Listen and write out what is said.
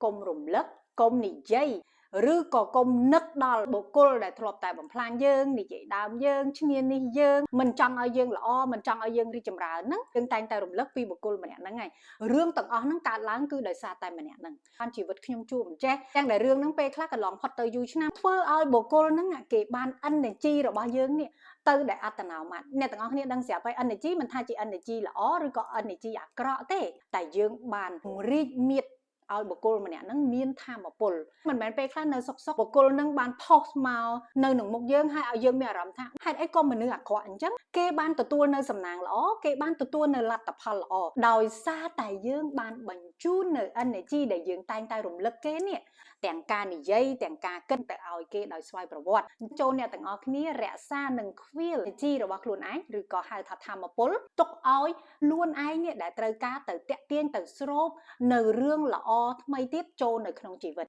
កុំរំលឹកកុំនិយាយឬក៏កុំនឹកដល់បុគ្គលដែលធ្លាប់តែបំផ្លាញយើងនិយាយដើមយើងឈ្នានីសយើងមិនចង់ឲ្យយើងល្អមិនចង់ឲ្យយើងរីកចម្រើនហ្នឹងយើងតែងតែរំលឹកពីបុគ្គលម្នាក់ហ្នឹងហើយរឿងទាំងអស់ហ្នឹងកើតឡើងគឺដោយសារតែម្នាក់ហ្នឹងបានជីវិតខ្ញុំជួបអញ្ចេះទាំងដែលរឿងហ្នឹងពេលខ្លះកន្លងផុតទៅយូរឆ្នាំធ្វើឲ្យបុគ្គលហ្នឹងគេបាន energy របស់យើងនេះទៅដែលអត្តនោម័តអ្នកទាំងអស់គ្នាដឹងស្រាប់ហើយ energy មិនថាជា energy ល្អឬក៏ energy អាក្រក់ទេតែយើងបានរីកមៀតឲ្យបុគ្គលម្នាក់ហ្នឹងមានធម៌ពលមិនមែនពេលខ្លះនៅសុកសុកបុគ្គលហ្នឹងបាន post មកនៅនឹងមុខយើងហើយឲ្យយើងមានអារម្មណ៍ថាហេតុអីក៏មនុស្សអាក្រក់អញ្ចឹងគេបានទទួលនៅសំណាងល្អគេបានទទួលនៅលទ្ធផលល្អដោយសារតែយើងបានបញ្ជូននៅ energy ដែលយើងតែងតែរំលឹកគេនេះទាំងការនិយាយទាំងការគិតទៅឲ្យគេដោយស្វ័យប្រវត្តិចូលអ្នកទាំងអស់គ្នារក្សានិងខ្វៀល energy របស់ខ្លួនឯងឬក៏ហៅថាធម៌ពលទុកឲ្យខ្លួនឯងនេះដែលត្រូវការទៅតាក់ទាញទៅស្រូបនៅរឿងល្អថ្មីទៀតចូលនៅក្នុងជីវិត។